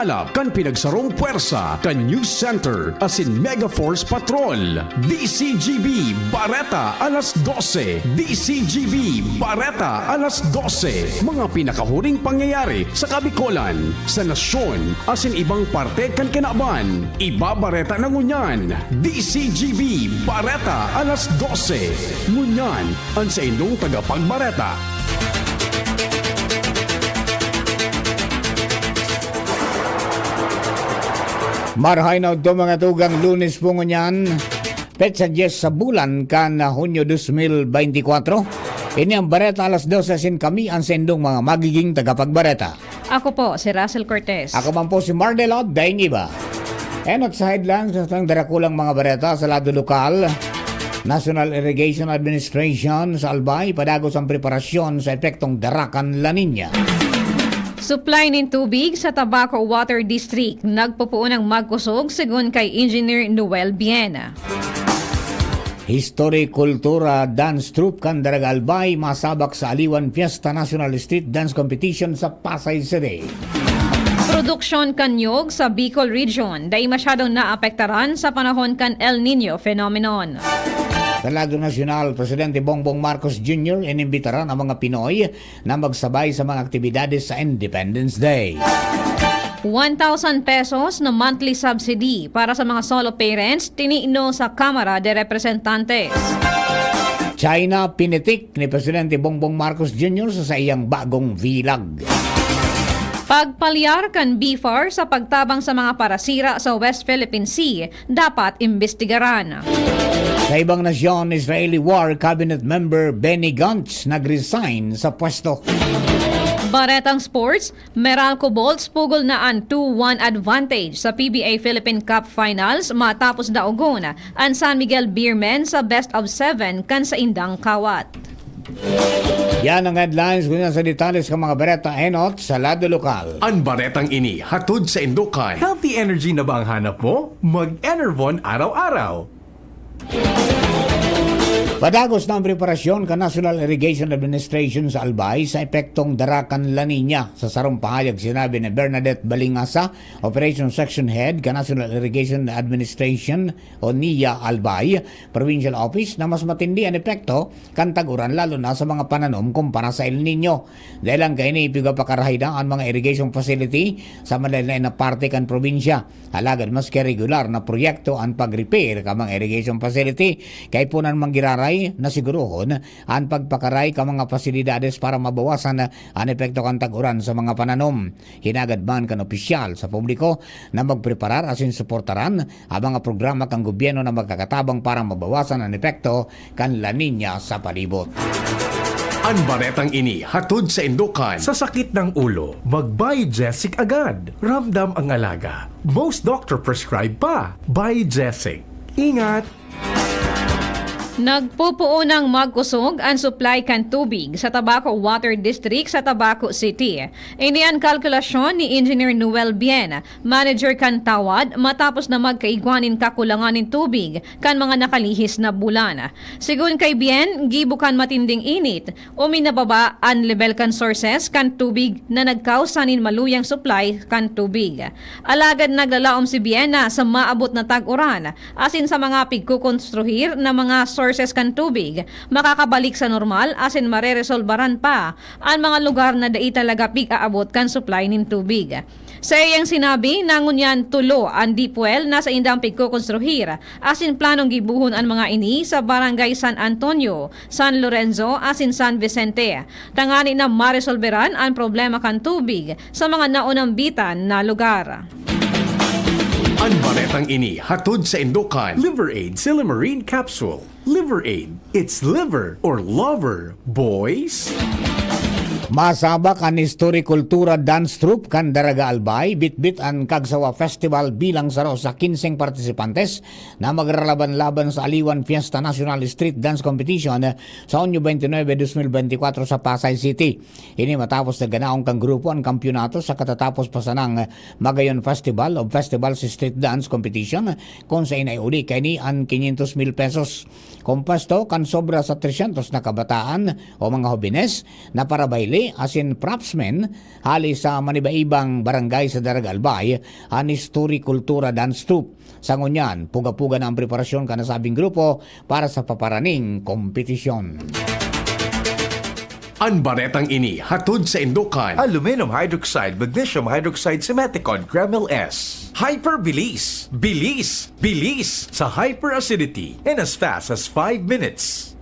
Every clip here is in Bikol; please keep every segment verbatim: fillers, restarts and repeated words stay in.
Alap kan pinagsarong pwersa kan News Center asin Mega Force Patrol. D C G B Bareta alas dose. D C G B Bareta alas dose. Mga pinakahuring pangyayari sa Kabikolan, sa nasyon, asin ibang parte kan kinaban. Ibabareta na ngunyan. D C G B Bareta alas dose. Ngunyan, an saindong tagapagbareta. Marahay na udto, mga tugang, Lunes po ngunyan, petsa dyes sa bulan kan Hunyo dos mil beintikwatro. Ini ang Bareta alas dose, asin kami ang saindong mga magiging tagapagbareta. Ako po, si Russell Cortez. Ako man po si Mardelot Daing Iba. Enot sa headlines ng dakulang mga bareta sa lado lokal. National Irrigation Administration sa Albay, padagos ang preparasyon sa epektong dara kan La Niña. Supply nin tubig sa Tabaco Water District, nagpupuon ang magkusog, segun kay Engineer Noel Bien. History, kultura, dance troupe kan Daraga Albay masabak sa Aliwan Fiesta National Street Dance Competition sa Pasay City. Produksyon kan niyog sa Bicol Region, dai masyadong naapektaran sa panahon kan El Nino phenomenon. Sa lado nasyonal, Presidente Bongbong Marcos Junior inimbitaran ang mga Pinoy na magsabay sa mga aktibidades sa Independence Day. One thousand pesos na monthly subsidy para sa mga solo parents, tiniino sa Kamara de Representantes. China, pinitik ni Presidente Bongbong Marcos Junior sa saiyang bagong vlog. Pagpalyar kan BFAR sa pagtabang sa mga parasira sa West Philippine Sea, dapat imbestigaran. Sa ibang nasyon, Israeli War Cabinet member Benny Gantz nag-resign sa pwesto. Baretang sports, Meralco Bolts pugol na an two one advantage sa P B A Philippine Cup Finals matapos daogon an San Miguel Beermen sa best of seven kan saindang kawat. Yan ang headlines. Ngunyan sa detalles kan mga bareta, enot sa lado lokal. An baretang ini hatod saindo kan Healthy energy na ba ang hanap mo? Mag-Enervon araw-araw. Padagos na ang preparasyon kan National Irrigation Administration sa Albay sa epektong dara kan La Niña. Sa sarong pahayag, sinabi ni Bernadette Balingasa, Operation Section Head kan National Irrigation Administration o NIA Albay Provincial Office, na mas matindi an epekto kan tag-uran, lalo na sa mga pananom kumpara sa El Nino. Dai lang kaini, pigapakarahay na an mga irrigation facility sa malaen-laen na parte kan probinsya. Alagad maski regular na proyekto an pag-repair kan mga irrigation facility, kaipuhan man giraray na sigurohon an pagpakaray kan mga pasilidades para mabawasan an epekto kan tag-uran sa mga pananom. Hinagad man kan opisyal sa publiko na magpreparar asin suportaran ang mga programa kan gobyerno na magkakatabang para mabawasan an epekto kan La Niña sa palibot. An baretang ini hatod saindo kan Sa sakit ng ulo, mag-Biogesic agad. Ramdam ang alaga. Most doctor prescribe pa. Biogesic. Ingat! Nagpupuunang magkusog an supply kan tubig sa Tabaco Water District sa Tabaco City. Ini an kalkulasyon ni Engineer Noel Bien, manager kan TAWAD, matapos na magkaigwa nin kakulangan nin tubig kan mga nakalihis na bulan. Segun kay Bien, gibo kan matinding init, uminababa an lebel kan sources kan tubig na nagkausa nin maluyang supply kan tubig. Alagad naglalaom si Bien na sa maabot na tag-uran asin sa mga pigkokonstruhir na mga sources kan tubig, makakabalik sa normal asin mareresolbaran pa an mga lugar na dai talaga pig-aabot kan supply nin tubig. Sa iyang sinabi na ngunyan tulo an deep well na saindang pigkokonstruhir, asin planong gibohon an mga ini sa Barangay San Antonio, San Lorenzo, asin San Vicente, tangani na maresolberan an problema kan tubig sa mga naonambitan na lugar. An baretang ini hatod saindo kan Liver Aid Silymarin Capsule. Liver Aid. It's liver or lover, boys! Masabak an History Kultura Dance Troupe kan Daraga Albay, bitbit an Kagsawa Festival bilang saro sa kinseng partisipantes na magralaban-laban sa Aliwan Fiesta National Street Dance Competition sa Hunyo twenty-nine, twenty twenty-four sa Pasay City. Ini matapos na ganaon kan grupo an kampiyonato sa katatapos pa sanang Magayon Festival o Festival sa Street Dance Competition, kung saen nauli kaini an quinientos mil pesos. Kompuesto kan sobra sa tresyentos na kabataan o mga hobenes na parabayle asin craftsmen hali sa manibaibang barangay sa Daraga Albay an History Kultura Dance Troupe. Sa ngunyan, puga-puga na ang preparasyon kan nasabing grupo para sa paparaning kompetisyon. An baretang ini hatod saindo kan aluminum hydroxide, magnesium hydroxide, Simeticone, Kremil S. Hyperbilis, bilis, bilis sa hyperacidity in as fast as five minutes.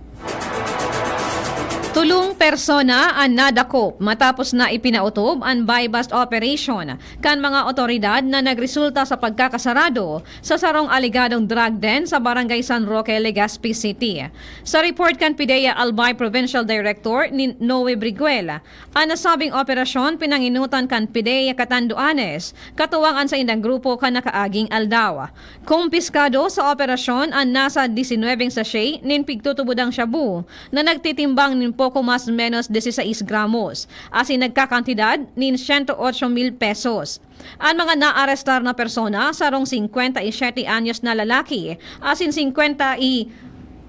Tolong persona an nadakop matapos na ipinaotob an buy-bust operation kan mga otoridad na nagresulta sa pagkakasarado sa sarong alegadong drug den sa Barangay San Roque, Legazpi City. Sa report kan PDEA Albay Provincial Director ni Noe Briguel, an nasabing operasyon pinanginutan kan PDEA Catanduanes, katuwang an saindang grupo kan nakaaging aldaw. Kumpiskado sa operasyon an nasa disinwebeng sachet nin pigtutubodang shabu na nagtitimbang nin poko mas menos dieciséis gramos, asin nagkakantidad nin siyento otso mil pesos. An mga naarestar na persona, sarong singkwenta y siyete anyos na lalaki asin singkwenta y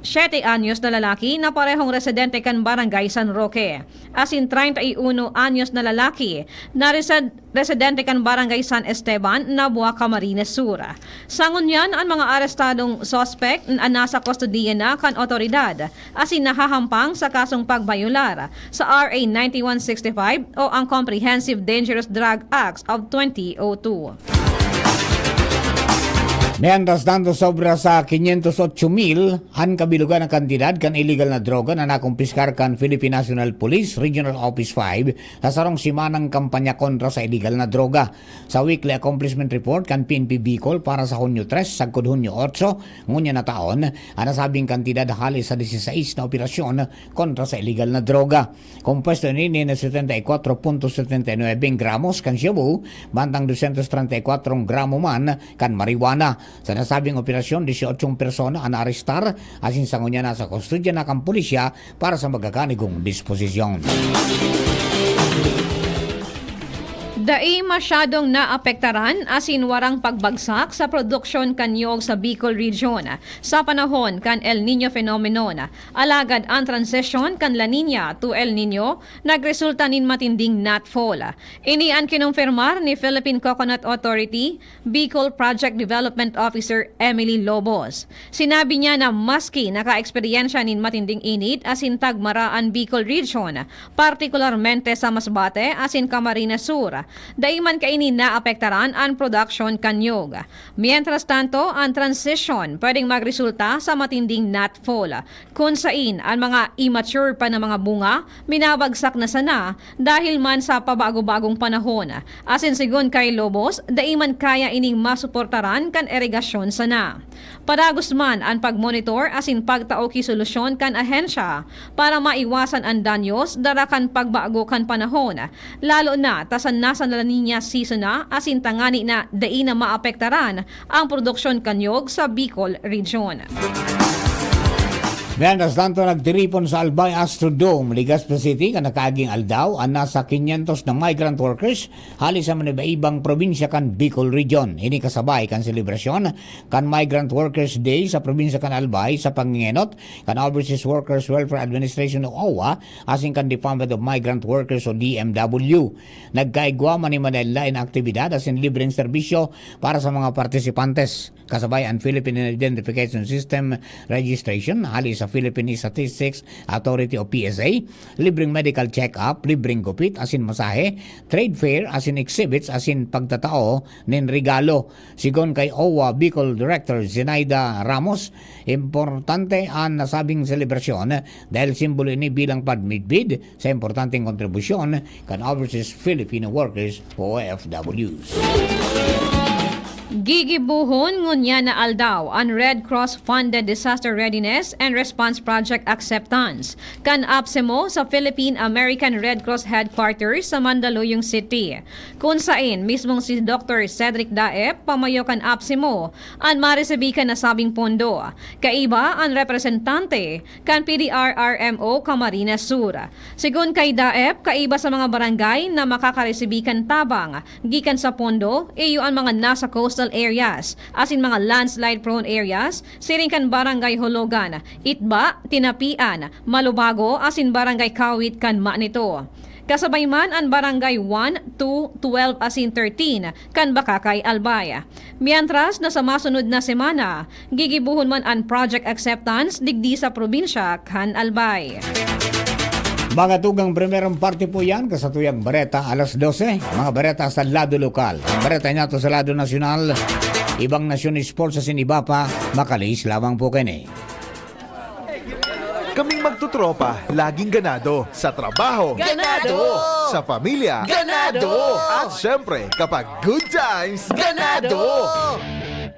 siyete anyos na lalaki na parehong residente kan Barangay San Roque, asin treinta y uno anyos na lalaki na resed-, residente kan Barangay San Esteban, Nabua, Camarines Sur. Sa ngunyan, an mga arestadong suspek an nasa kustodiya na kan otoridad asin nahahampang sa kasong pagbayolar sa R A ninety-one sixty-five o ang Comprehensive Dangerous Drug Acts of twenty oh two. Mientras tanto, sobra sa quinientos ocho mil an kabilugan na kantidad kan illegal na droga na nakumpiskar kan Philippine National Police Regional Office five sa sarong simanang kampanya kontra sa illegal na droga. Sa weekly accomplishment report kan P N P Bicol para sa Hunyo tres sagkod Hunyo otso ngunyan na taon, an nasabing kantidad hali sa dieciséis na operasyon kontra sa illegal na droga. Kompuesto ini nin setenta y cuatro punto setenta y nuebe gramos kan shabu, mantang doscientos treinta y cuatro gramo man kan marijuana. Sa nasabing operasyon, dieciocho persona an naarestar, asin sa ngunyan nasa kustodya na kan pulisya para sa magakanigong disposisyon. Dai masyadong naapektaran asin warang pagbagsak sa produksyon kan niyog sa Bicol Region sa panahon kan El Niño phenomenon. Alagad an transition kan La Niña to El Niño nagresulta nin matinding natfall. Ini an kinumpirmar ni Philippine Coconut Authority Bicol Project Development Officer Emily Lobos. Sinabi niya na maski nakaeksperyensya nin matinding init asin tagmara an Bicol Region, partikularmente sa Masbate asin Camarines Sur, dai man kaini naapektaran an produksyon kan niyog. Mientras tanto, an transition pwedeng magresulta sa matinding natfall, kun sain an mga immature pa na mga bunga minabagsak na sana dahil man sa pabago-bagong panahon. Asin sigon kay Lobos, dai man kaya ining masuportaran kan irigasyon sana. Padagos man an pagmonitor asin pagtao ki solusyon kan ahensya para maiwasan an danyos dara kan pagbago kan panahon, lalo na ta sa nasa La Niña season na asin tangani na dai na maapektaran ang produksyon kan niyog sa Bicol Region. Mientras tanto, nagtiripon sa Albay Astrodome, Legazpi City, kan nakaaging aldaw, an nasa quinientos na migrant workers hali sa manibaibang probinsya kan Bicol Region. Ini kasabay kan selebrasyon kan Migrant Workers Day sa probinsya kan Albay sa pangengenot kan Overseas Workers Welfare Administration o OWWA asin kan Department of Migrant Workers o D M W. Nagkaigwa man nin madalain na aktibidad asin libreng serbisyo para sa mga partisipantes, kasabay an Philippine Identification System registration hali sa Philippine Statistics Authority o P S A, libreng medical check-up, libreng gupit asin masahe, trade fair asin exhibits asin pagtatao nin regalo. Sigon kay OWWA Bicol Director Zenaida Ramos, importante an nasabing selebrasyon dahil simbolo ini bilang pagmidbid sa importanteng kontribusyon kan overseas Filipino workers o O F Ws. Gigibohon ngunyan na aldaw an Red Cross Funded Disaster Readiness and Response Project Acceptance kan APSEMO sa Philippine American Red Cross Headquarters sa Mandaluyong City, kun sain mismong si Doktor Cedric Daep, pamayo kan APSEMO, an maresibi kan nasabing pondo. Kaiba an representante kan P D R R M O Camarines Sur. Sigon kay Daep, kaiba sa mga barangay na makakaresibi kan tabang gikan sa pondo, iyo an mga nasa coastal areas asin mga landslide-prone areas, siring kan Barangay Hologan, Itba, Tinapian, Malubago asin Barangay Kawit kan Manito. Kasabay man an Barangay one, two, twelve asin thirteen kan Bacacay, Albay. Mientras na sa masunod na semana, gigibohon man an project acceptance digdi sa probinsya kan Albay. Mga tugang, primerong parte po yan, kasatuyang bareta, alas dose. Mga bareta sa lado lokal. Ang bareta nato sa lado nasyonal, ibang nasyon, sports asin iba pa, makalihis lamang po kini. Kaming magtutropa, laging ganado. Sa trabaho, Ganado! Sa pamilya, Ganado! At syempre, kapag good times, Ganado!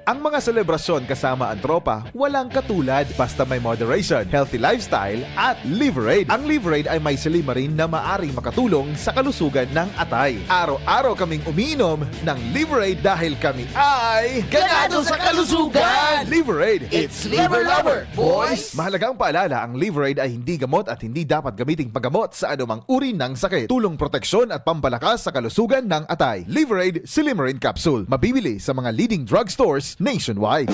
Ang mga selebrasyon kasama ang tropa, walang katulad. Basta may moderation, healthy lifestyle, at Liverade. Ang Liverade ay may silymarin na maaring makatulong sa kalusugan ng atay. Araw-araw kaming umiinom ng Liverade dahil kami ay Ganado sa kalusugan! Liverade! It's Liver Lover, boys! Mahalagang paalala, ang Liverade ay hindi gamot at hindi dapat gamiting paggamot sa anumang uri ng sakit. Tulong proteksyon at pampalakas sa kalusugan ng atay. Liverade Silymarin Capsule. Mabibili sa mga leading drugstores nationwide.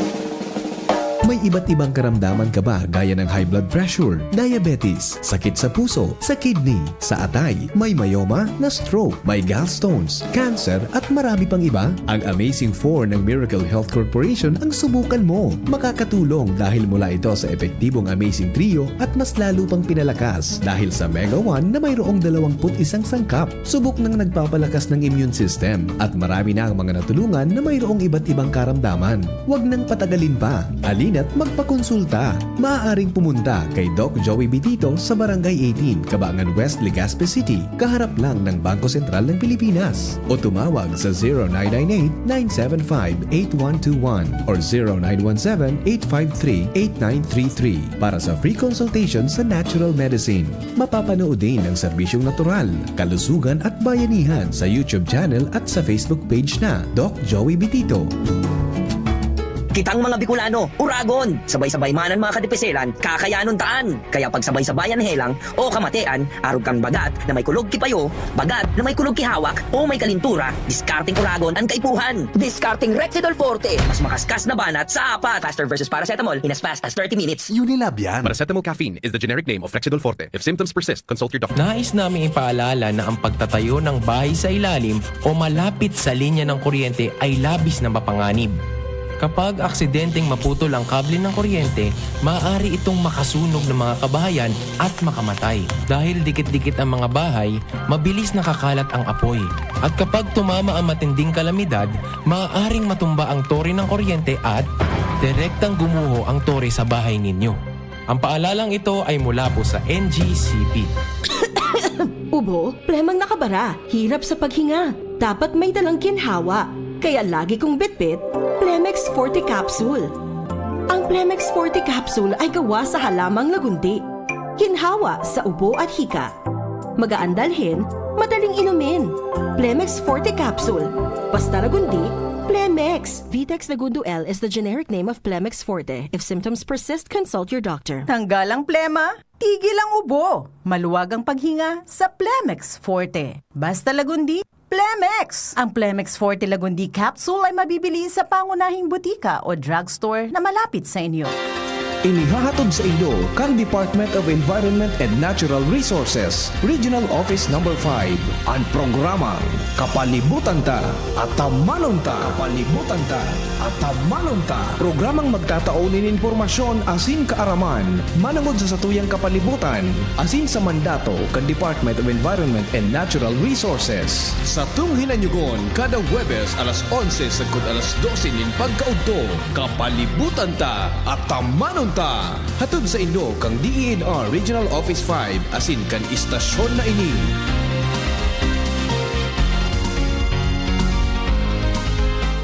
May iba't ibang karamdaman ka ba gaya ng high blood pressure, diabetes, sakit sa puso, sa kidney, sa atay, may myoma, na stroke, may gallstones, cancer at marami pang iba? Ang Amazing four ng Miracle Health Corporation ang subukan mo. Makakatulong dahil mula ito sa epektibong Amazing Trio at mas lalo pang pinalakas dahil sa Mega one na mayroong dalawampu't isang sangkap. Subok nang nagpapalakas ng immune system at marami na ang mga natulungan na mayroong iba't ibang karamdaman. Huwag nang patagalin pa. Halina't magpakonsulta. Maaaring pumunta kay Doc Joey Bitito sa Barangay eighteen, Cabangan West, Legazpi City, kaharap lang ng Bangko Sentral ng Pilipinas. O tumawag sa zero nine nine eight, nine seven five, eight one two one or zero nine one seven, eight five three, eight nine three three para sa free consultation sa natural medicine. Mapapanood din ang serbisyong natural, kalusugan at bayanihan sa YouTube channel at sa Facebook page na Doc Joey Bitito. Kitang mga Bicolano, Uragon! Sabay-sabay man an mga kadipiselan, kakayanon taan! Kaya pagsabay-sabayan helang o kamatean, arog kan bagat na may kulog ki payo, bagat na may kulog ki hawak, o may kalintura, diskarteng Uragon an kaipuhan! Diskarteng Rexidol Forte! Mas makaskas na banat sa apat! Faster versus paracetamol in as fast as thirty minutes! Unilab yan. Paracetamol caffeine is the generic name of Rexidol Forte. If symptoms persist, consult your doctor. Nais naming ipaalala na ang pagtatayo ng bahay sa ilalim o malapit sa linya ng kuryente ay labis na mapanganib. Kapag aksidenteng maputol ang kable ng kuryente, maaari itong makasunog ng mga kabahayan at makamatay. Dahil dikit-dikit ang mga bahay, mabilis nakakalat ang apoy. At kapag tumama ang matinding kalamidad, maaaring matumba ang tore ng kuryente at direktang gumuho ang tore sa bahay ninyo. Ang paalalang ito ay mula po sa N G C P. Ubo, plemang nakabara, hirap sa paghinga. Dapat may dalang ginhawa. Kaya lagi kong bitbit, Plemex Forte Capsule. Ang Plemex Forte Capsule ay gawa sa halamang lagundi. Ginhawa sa ubo at hika. Magaan dalhin, madaling inumin. Plemex Forte Capsule. Basta lagundi, Plemex. Vitex Lagundo L is the generic name of Plemex Forte. If symptoms persist, consult your doctor. Tanggal ang plema, tigil ang ubo, maluwag ang paghinga sa Plemex Forte. Basta Lagundi, Plemex! Ang Plemex Forte Lagundi Capsule ay mabibili sa pangunahing butika o drugstore na malapit sa inyo. Inihahatod saindo kan Department of Environment and Natural Resources, Regional Office Number five, an programang Kapalibutan Ta, Atamanon Ta. Kapalibutan Ta, Atamanon Ta. Programang magtatao nin impormasyon asin kaaraman manongod sa satuyang kapalibutan asin sa mandato kan Department of Environment and Natural Resources. Satong hinanyugon kada Huwebes alas onse sagkod alas dose nin pagkaudto. Kapalibutan Ta, Atamanon Ta. Hatod saindo kan D E N R Regional Office five asin kan istasyon na ini.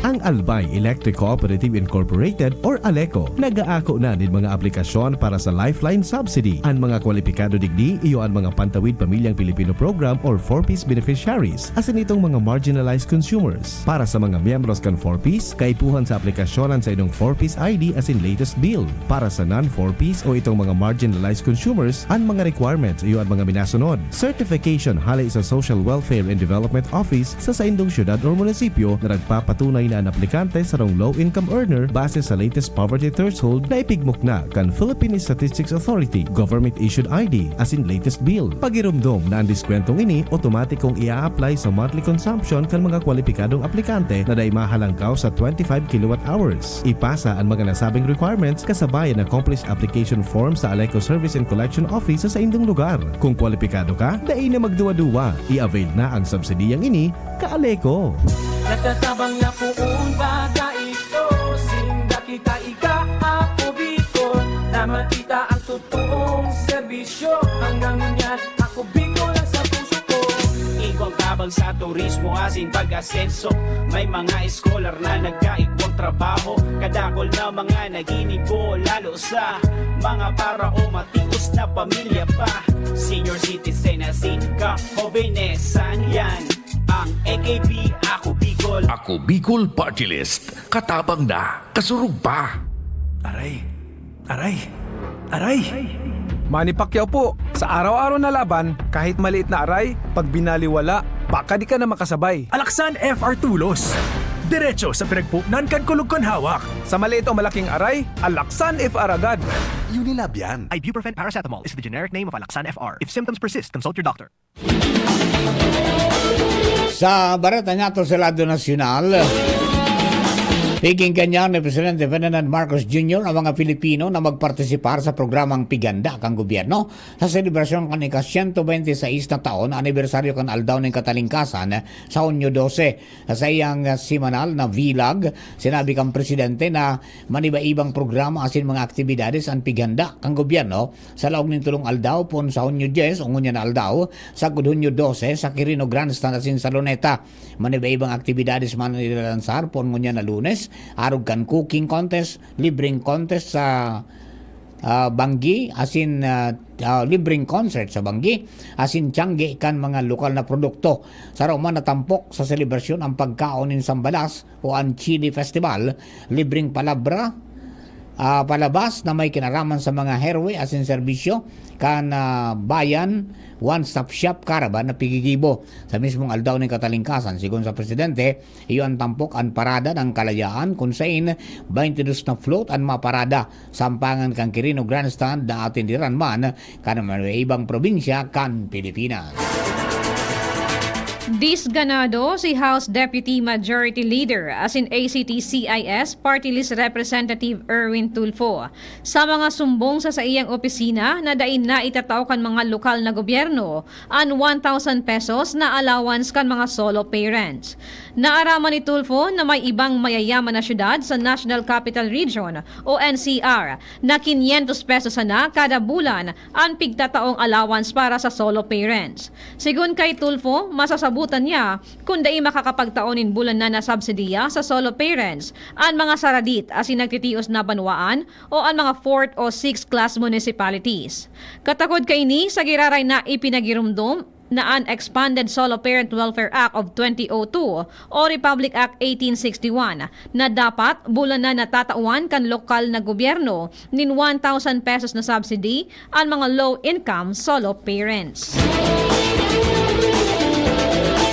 Ang Albay Electric Cooperative Incorporated or ALECO nag-aako na nin mga aplikasyon para sa Lifeline Subsidy. An mga kwalipikado digdi iyo an mga Pantawid Pamilyang Pilipino Program or four Ps beneficiaries, asin itong mga marginalized consumers. Para sa mga miyembros kan four Ps, kaipuhan sa aplikasyon an saindong four Ps I D asin latest bill. Para sa non-four Ps o itong mga marginalized consumers, an mga requirements iyo an mga minasunod. Certification hale sa Social Welfare and Development Office sa saindong syudad or munisipyo na nagpapatunay na An aplikante sarong low-income earner base sa latest poverty threshold na ipigmukna kan Philippine Statistics Authority, government-issued I D, asin latest bill. Pagiromdom na an diskwentong ini otomatikong ia-apply sa monthly consumption kan mga kwalipikadong aplikante na dai mahalangkaw sa twenty-five kilowatt hours. Ipasa an mga nasabing requirements kasabay an accomplished application form sa Aleco Service and Collection Office sa saindong lugar. Kung kwalipikado ka, dai na magduwa-duwa. I-avail na ang subsidiyang ini, ka-Aleco. Natatabang na poon baga ito, sinda kita ika, ako Bicol, na makita ang totoong serbisyo. Hanggang ngunyan, ako Bicol ang sa puso ko. Igwang tabang sa turismo asin pag-asenso. May mga scholar na nagkaigwang trabaho. Kadakol na mga naginibo, lalo sa mga para o matios na pamilya pa. Senior citizen asin ka-hobenesan, yan ang A K P, Ako Bicol. Ako Bicol Party List. Katabang na, kasurog pa. Aray! Aray! Aray! Manny Pacquiao po, sa araw-araw na laban, kahit maliit na aray, pag binaliwala, baka di ka na makasabay. Alaksan F R Tulos. Diretso sa pinagpuknan kan kulog kan hawak. Sa maliit o malaking aray, Alaksan F R agad. Unilab yan. Ibuprofen paracetamol is the generic name of Alaksan F R. If symptoms persist, consult your doctor. Sa bareta nato sa lado nasyonal, piginggan ni Presidente Ferdinand Marcos Junior ang mga Pilipino na magpartisipar sa programang Piganda kan gobyerno sa selebrasyon kan ika-siyento bente y seis na taon na anibersaryo kan Aldaw nin Katalingkasan sa Hunyo dose. Sa saiyang semanal na vlog, sinabi kan presidente na maniba-ibang programa asin mga aktibidades an Piganda kan gobyerno sa laog nin tolong aldaw, poon sa Hunyo dyes o ngunyan na aldaw, sagkod Hunyo dose, sa Quirino Grandstand asin sa Luneta. Maniba-ibang aktibidades man an ilalansar poon ngunyan na Lunes, arog kan cooking contest, libreng contest sa, ah, banggi, asin, ah, ah, libreng concert sa banggi, asin tiyangge kan mga lokal na produkto. Saro man na tampok sa selebrasyon ang pagkaon nin sambalas o an Chili Festival, libreng palabra, ah, palabas na may kinaraman sa mga herwe asin serbisyo kan, ah, Bayan One Stop Shop Caravan na pigigibo sa mismong Aldaw nin Katalingkasan. Sigon sa presidente, iyo an tampok an Parada ng Kalayaan, kun sain baynte dos na float an maparada sa ampangan kan Quirino Grandstand na atenderan man kan mga ibang probinsya kan Pilipinas. Disganado si House Deputy Majority Leader asin A C T C I S Party List Representative Erwin Tulfo sa mga sumbong sa saiyang opisina na dai naitatao kan mga lokal na gobyerno an one thousand pesos na allowance kan mga solo parents. Naaraman ni Tulfo na may ibang mayayaman na syudad sa National Capital Region o N C R na quinientos pesos sana kada bulan an pigtataong allowance para sa solo parents. Sigon kay Tulfo, masasabutan niya kun dai makakapagtao nin bulanan na subsidiya sa solo parents an mga saradit asin nagtitios na banwaan o an mga fourth o sixth class municipalities. Katakod kaini sa giraray na ipinagiromdom na an Expanded Solo Parent Welfare Act of twenty oh two o Republic Act eighteen sixty-one na dapat bulanan na tatawan kan lokal na gobyerno nin one thousand pesos na subsidy an mga low-income solo parents.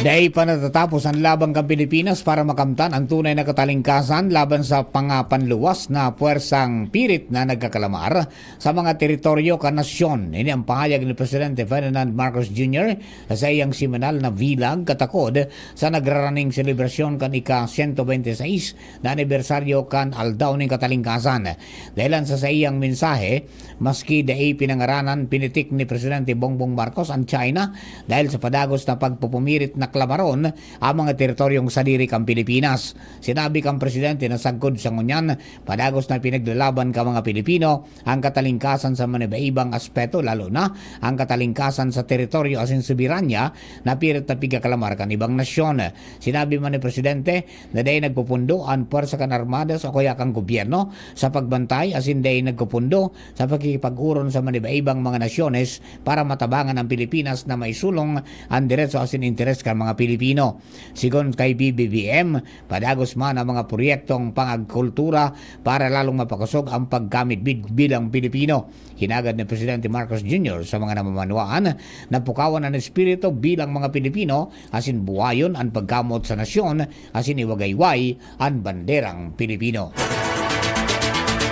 Dai pa natatapos an laban kan Pilipinas para makamtan an tunay na katalingkasan laban sa pangapanluwas na puwersang pirit na nagkakalamar sa mga teritoryo kan nasyon. Ini ang pahayag ni Presidente Ferdinand Marcos Junior sa saiyang semanal na vlog katakod sa nagraraning selebrasyon kan ika-siyento bente y seis na anibersaryo kan Aldaw nin Katalingkasan. Dahelan sa saiyang mensahe, maski dai pinangaranan, pinitik ni Presidente Bongbong Marcos an China dahil sa padagos na pagpupumirit na klamaron ang mga teritoryong sadiri kan Pilipinas. Sinabi kan presidente na sagkod sa ngunyan, padagos na pinaglalaban kan mga Pilipino ang katalingkasan sa manibaibang aspeto, lalo na ang katalingkasan sa teritoryo asin soberanya na pirit na pigkakalamar kan ibang nasyon. Sinabi man ni Presidente na dai nagpupundo an pwersa kan armadas o kaya kan gobyerno sa pagbantay asin dai nagpupundo sa pakikipag-oron sa manibaibang mga nasyones para matabangan ang Pilipinas na maisulong an deretso asin interes kan mga Pilipino. Sigon kay B B B M, padagos man ang mga proyektong pangagkultura para lalong mapakosog ang pagkamidbid bilang Pilipino. Hinagad ni Presidente Marcos Junior sa mga namamanwaan na pukawan an espiritu bilang mga Pilipino asin buhayon an pagkamot sa nasyon asin iwagayway an banderang Pilipino.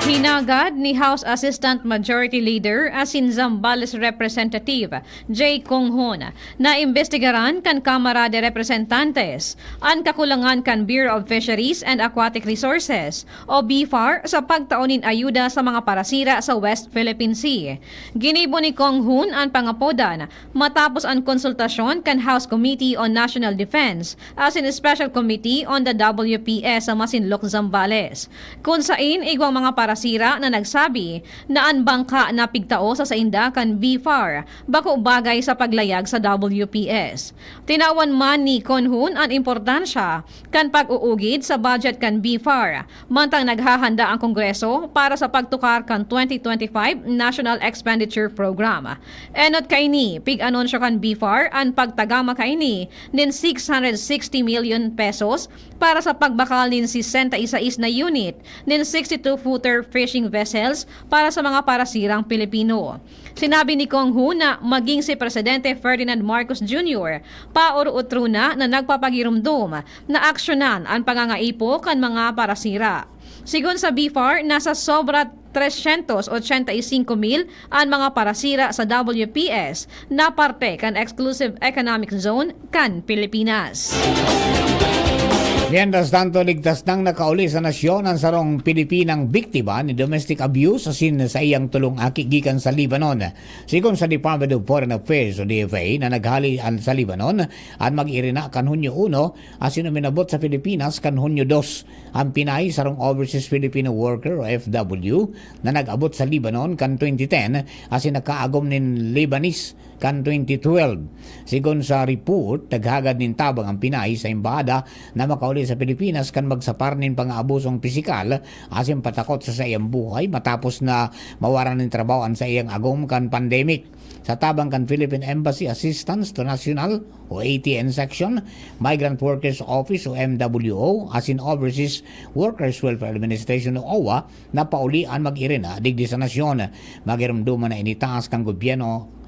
Hinagad ni House Assistant Majority Leader asin Zambales Representative Jay Kong Hun na imbestigaran kan Kamara de Representantes an kakulangan kan Bureau of Fisheries and Aquatic Resources o BFAR sa pagtao nin ayuda sa mga parasira sa West Philippine Sea. Ginibo ni Kong Hun an pangapodan matapos an konsultasyon kan House Committee on National Defense asin Special Committee on the W P S sa Masinloc, Zambales, kun sain igwang mga parasira na nagsabi na an bangka na pigtao sa sainda kan BFAR bako bagay sa paglayag sa W P S. Tinawan man ni Kong Hun an importansya kan pag-uugid sa budget kan BFAR, mantang naghahanda ang Kongreso para sa pagtukar kan twenty twenty-five National Expenditure Program. Enot kaini, pig-anunsyo kan BFAR an pagtagama kaini nin six hundred sixty million pesos para sa pagbakal nin sesenta y seis na unit nin sixty-two footer fishing vessels para sa mga parasirang Pilipino. Sinabi ni Kong Hun na maging si Presidente Ferdinand Marcos Junior paoro-otro na na nagpapagiromdom na aksyonan an pangangaipo kan mga parasira. Sigon sa BFAR, nasa sobra tresyentos ochenta y singko mil an mga parasira sa W P S na parte kan Exclusive Economic Zone kan Pilipinas. Mientras tanto, ligtas nang nakauli sa nasyon an sarong Pilipinang biktima ni domestic abuse asin saiyang tolong aki gikan sa Lebanon. Sigon sa Department of Foreign Affairs o D F A na naghali an sa Lebanon, an mag-irina kan Hunyo uno asin uminabot sa Pilipinas kan Hunyo dos. An pinay, sarong overseas Filipino worker o F W na nag-abot sa Lebanon kan twenty ten asin nakaagom nin Lebanese kan twenty twelve. Sigon sa report, naghagad nin tabang an pinay sa embahada na makauli sa Pilipinas kan magsapar nin pangaabusong pisikal asin patakot sa saiyang buhay matapos na mawaran nin trabaho an saiyang agom kan pandemic. Sa tabang kan Philippine Embassy Assistance to National o A T N Section, Migrant Workers Office o M W O, asin Overseas Workers Welfare Administration o owa, na pauli an mag-irina digdi sa nasyon. Magiromdoman na initaas kan gobyerno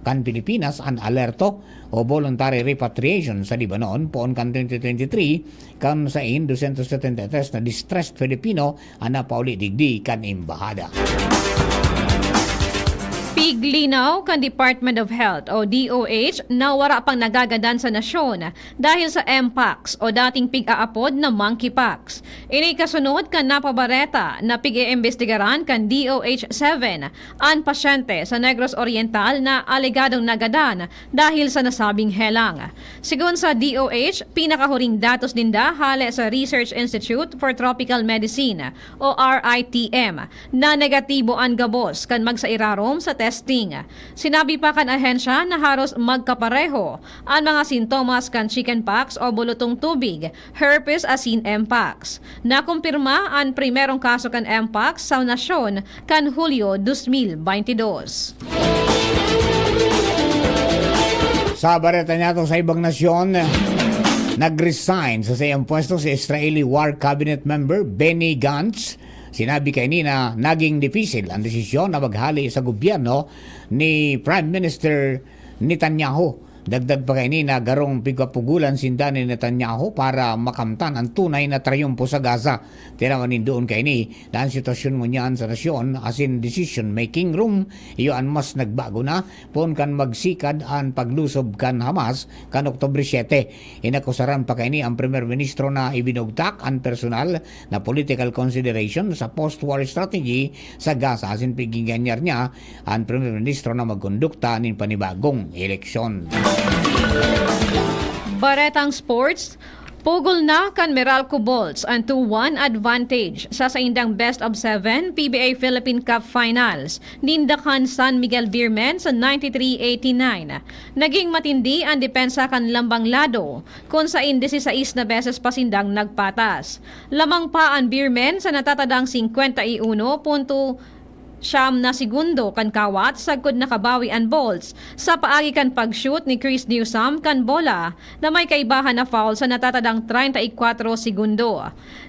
kan Pilipinas an alerto o voluntary repatriation sa Lebanon poon kan twenty twenty-three, kan sain dosyentos setenta y tres na distressed Filipino an napauli digdi kan embahada. Piglinaw kan Department of Health o D O H na wara pang nagagadan sa nasyon dahil sa Mpox o dating pig-aapod na monkeypox. Ini kasunod kan napabareta na pig-iimbestigaran kan D O H seven an pasyente sa Negros Oriental na alegadong nagadan dahil sa nasabing helang. Sigon sa D O H, pinakahuring datos ninda hale sa Research Institute for Tropical Medicine o R I T M na negatibo an gabos kan magsairarom sa testing. Sinabi pa kan ahensya na haros magkapareho an mga sintomas kan chickenpox o bulutong tubig, herpes asin Mpox. Nakumpirma an primerong kaso kan Mpox sa nasyon kan Hulyo dos mil baynte dos. Sa bareta niyato sa ibang nasyon, nag-resign sa saiyang pwesto si Israeli War Cabinet Member Benny Gantz. Sinabi kaini na naging dipisil an desisyon na maghali sa gobyerno ni Prime Minister Netanyahu. Dagdag pa kaini na garong pigpapugolan sinda ni Netanyahu para makamtan an tunay na trayumpo sa Gaza. Tinawan nin duon kaini na an sitwasyon ngunyan sa nasyon asin decision-making room, iyo an mas nagbago na poon kan magsikad an paglusob kan Hamas kan Oktubre siete. Inakusaran pa kaini an Primer Ministro na ibinugtak an personal na political consideration sa post-war strategy sa Gaza asin piginganyar niya an Primer Ministro na magkondukta nin panibagong eleksyon. Baretang sports, pugol na kan Meralco Bolts an two one advantage sa saindang best of seven P B A Philippine Cup Finals ninda kan San Miguel Beermen sa ninety-three eighty-nine. Naging matindi an depensa kan Lambang Lado, kun sain disisais na beses pa sindang nagpatas. Lamang pa an Beermen sa natatadang singkwenta y uno punto siyam na segundo kan kawat sagkod nakabawi an Bolts sa paagi kan pag-shoot ni Chris Newsome kan bola na may kaibahan na foul sa natatadang treinta y cuatro segundo.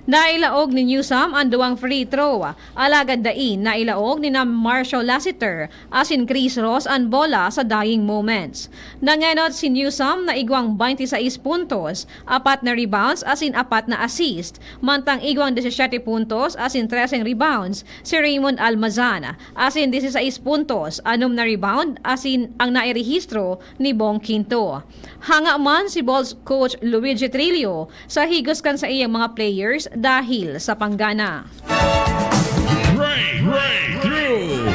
Nailaog ni Newsome an duwang free throw, alagad dai nailaog ni na Marshall Lassiter asin Chris Ross an bola sa dying moments. Nangenot si Newsome na igwang twenty-six puntos, apat na rebounds asin apat na assist, mantang igwang disisiete puntos asin treseng rebounds si Raymond Almazan, asin disisais puntos, anom na rebound asin ang nairehistro ni Bong Quinto. Hanga man si Bulls coach Luigi Trillo sa higos kan saiyang mga players dahil sa panggana. Breakthrough!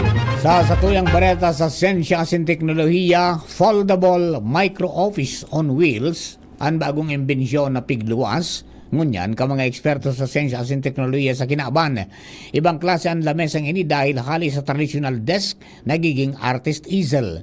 Sa satuyang bareta sa siyensya asin teknolohiya, foldable micro office on wheels, an bagong imbensyon na pigluwas ngunyan kan mga eksperto sa siyensya asin teknolohiya sa kinaban. Ibang klase an lamesang ini dahil hali sa tradisyonal desk, nagiging artist easel.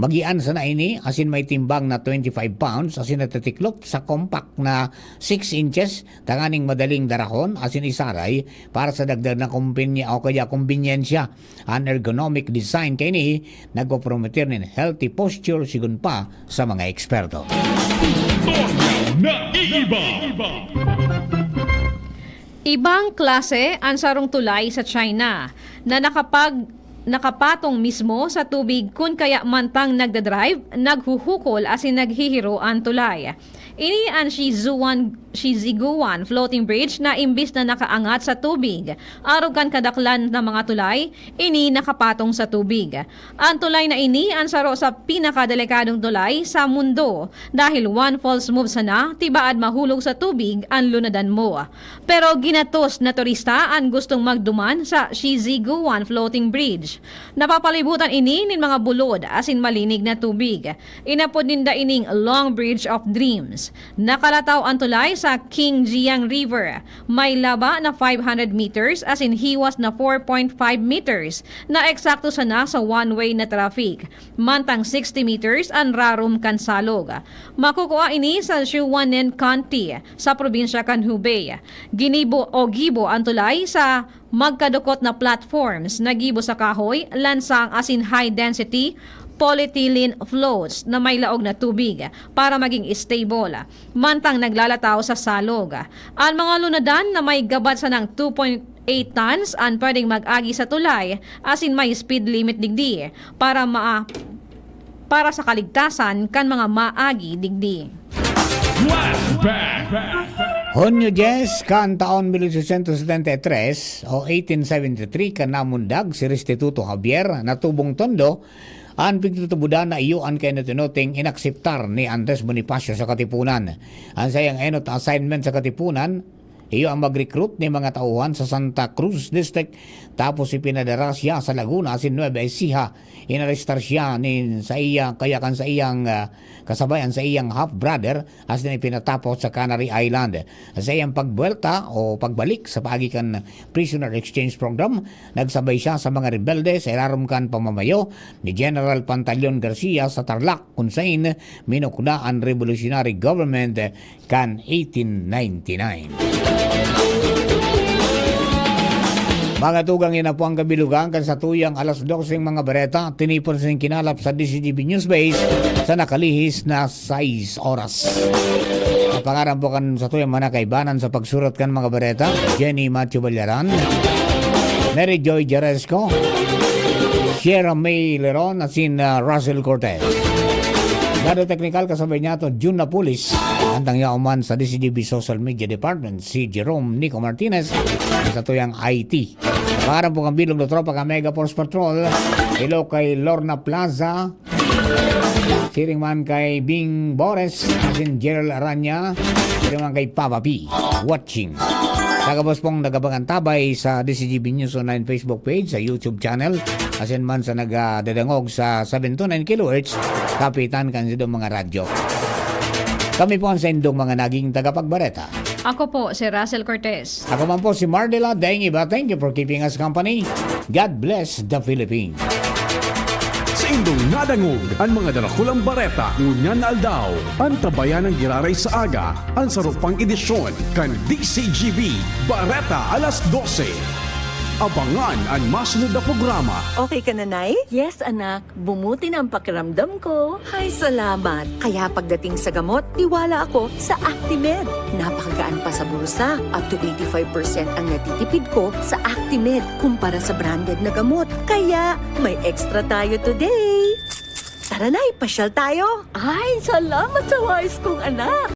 Magian sana ini asin may timbang na twenty-five pounds asin natitiklop sa compact na six inches, tanganing madaling darahon asin isaray para sa dagdag na kumpinya o kaya kumbinyensya. An ergonomic design kaini nagpoprometer nin healthy posture sigon pa sa mga eksperto. Istorya na iiba. Ibang klase an sarong tulay sa China na nakapag nakapatong mismo sa tubig kun kaya mantang nagdadrive, naghuhukol asin naghihiro an tulay. Ini an Shizuan, Shiziguan Floating Bridge na imbis na nakaangat sa tubig, arog kan kadaklan na mga tulay, ini nakapatong sa tubig. An tulay na ini an saro sa pinakadelikadong tulay sa mundo dahil one false move sana, tibaad mahulog sa tubig an lunadan mo. Pero ginatos na turista an gustong magduman sa Shiziguan Floating Bridge. Napapalibutan ini nin mga bulod asin malinig na tubig. Inapod ninda ining Long Bridge of Dreams. Nakalataw an tulay sa Qingjiang River. May laba na five hundred meters asin hiwas na four point five meters na eksakto sana sa one-way na traffic. Mantang sixty meters an rarom kan salog. Makukua ini sa Shuwanen County, sa probinsya kan Hubei. Ginibo o gibo an tulay sa magkadukot na platforms na gibo sa kahoy, lansang asin high-density polyethylene floats na may laog na tubig para maging stable, mantang naglalataw sa salog. An mga lunadan na may gabat sanang two point eight tons an pwedeng mag-agi sa tulay asin may speed limit digdi para ma para sa kaligtasan kan mga maagi digdi. Flashback! Hunyo dyes kan taon mil ochocientos setenta y tres o eighteen seventy-three kan namundag si Restituto Javier na tubong Tondo, an pigtutubodan na iyo an kainot-inoting inakseptar ni Andres Bonifacio sa Katipunan. An saiyang enot na assignment sa Katipunan, iyo ang mag-recruit ni mga tauhan sa Santa Cruz District, tapos ipinadara siya sa Laguna asin Nueva Ecija. Inarestar siya nin sa iya, kaya kan sa iyang, ah, kasabayan sa iyang half-brother asin ipinatapos sa Canary Island. Sa iyang pagbuwelta o pagbalik sa paagi kan Prisoner Exchange Program, nagsabay siya sa mga rebelde sa irarom kan pamamayo ni General Pantaleon Garcia sa Tarlac, kun sain minukda an revolutionary government kan eighteen ninety-nine. Mga tugang, yan na po ang kabilugan kan satuyang alas doseng mga bareta, tinipon sa kinalap sa D C G B News Base sa nakalihis na sais oras. Sa pangaran po kan satuyang mga kaibanan sa pagsurat kan mga bareta, Jenny Matthew Ballaran, Mary Joy Jaresco, Sierra May Leron, asin, ah, Russell Cortez. Lado teknikal, kasabay niya to, Jun Napolis. Antang yaon man sa D C G B Social Media Department, si Jerome Nico Martinez, sa tuyang I T. Para po kang bilog na tropa ka Mega Force Patrol, hello kay Lorna Plaza, siring man kay Bing Bores, asin Gerald Aranya, siring man kay Papa P. Watching. Kagabos pong nagabangan tabay sa D C G B News Online Facebook page, sa YouTube channel, asin man sa nagadadangog sa seven two nine kilohertz, kapitan kan sidong mga radyo. Kami po ang saindong mga naging tagapagbareta. Ako po si Russell Cortez. Ako man po si Mardela Daingiba. Thank you for keeping us company. God bless the Philippines. Saindong nadangog an mga darakulang bareta ngunyan na aldaw. Antabayan ang giraray sa aga, an sarupang edisyon kan D C G B Bareta alas dose. Abangan an masunod na programa. Okay ka na, Nay? Yes, anak. Bumuti na ang pakiramdam ko. Ay, salamat. Kaya pagdating sa gamot, tiwala ako sa Actimed. Napakagaan pa sa bulsa. Up to eighty-five percent ang natitipid ko sa Actimed kumpara sa branded na gamot. Kaya, may extra tayo today. Tara na, ipasyal tayo. Ay, salamat sa wais kong anak.